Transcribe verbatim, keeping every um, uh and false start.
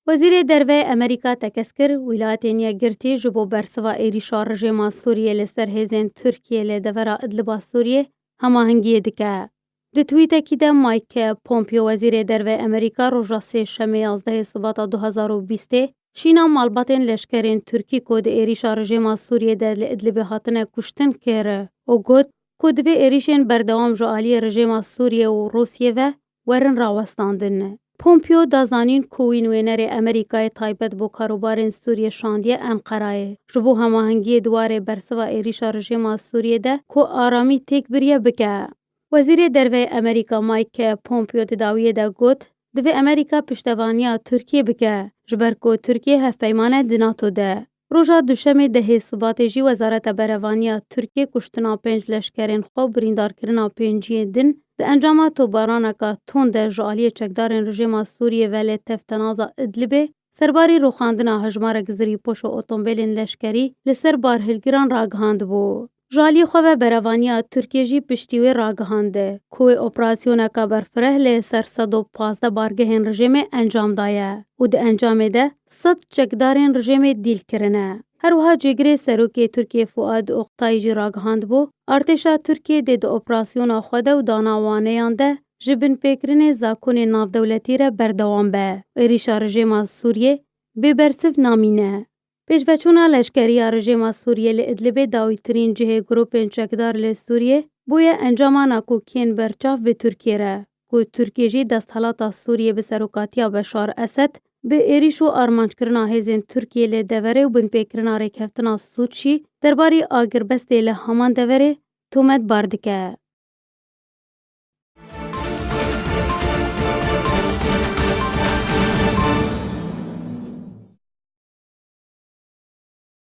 Wezîrê Derve Amerîka tekez kir, Wîlayetên Yekgirtî ji bo bersiva êrîşa rejêma Sûriyê li ser hêzên Tirkiyê li devera Idliba Sûriyê hemahengiyê dike. Di twîtekî de Mike Pompeo, Wezîrê Derve Amerîka, roja Sêşemê yazdehê Sibata du hezar û bîstê şîna malbatên leşkerên Tirkî ku di êrîşa rejêma Sûriyê de li Idlibê hatine kuştin kir û got ku divê êrîşên berdewam ji aliyê rejêma Sûriyê û Rûsiyê ve werin rawestandin. Pompeo da zanîn ku wî nûênerê Amerîkayê taybet bo karûbarên Sûriyê şandiye Enqerayê, ji bo hemahengiyê di warê bersiva êrîşa rejêma Sûriyê de ku aramî têk biriye bike. Wezîrê Derve Amerîka Mike Pompeo di dawiyê de got, divê Amerîka piştevaniya Tirkiyê bike, ji ber ku Tirkiye hevpeyman e di NATO de. Roja Duşemê dehê Sibatê jî Wezareta Berevaniya Tirkiyê kuştina pênc leşkerên xwe û birîndarkirina pênciyê din di encama topbaraneka tund de ji aliyê çekdarên rejêma Sûriyê ve li tevtenaza Idlibê serbarî rûxandina hejmarek zirîpoş û otombêlên leşkerî li ser barhilgiran ragihandibû. Ji aliyê xwe ve berevaniya Tirkiyê jî piştî wê ragihand ku wê operasyoneka berfireh li ser sed û pazdeh bargehên rejêmê encam daye û di encamê de sed çekdarên rejêmê dîl kirine. Her wiha cîgirê serokê Tirkiyê Fuad Oktay jî ragihandibû, artêşa Tirkiyê dê di operasyona xwe de û dana waneyan de ji binpêkirinê zakonên navdewletî re berdewam be. Êrîşa rejêma Sûriyê bêbersiv namîne. Pêşveçûna leşkeriya rejêma Sûriyê li Idlibê dawîtirîn cihê grûpên çekdar li Sûriyê bûye encama nakokiyên berçav bi Tirkiyê re, ku Tirkiye jî desthilata Sûriyê bi serokatiya Beşar Esed bi êrîş û armanckirina hêzên Tirkiyê li deverê û binpêkirina rêkeftina Sûçî derbarî agirbestê li heman deverê tometbar dike.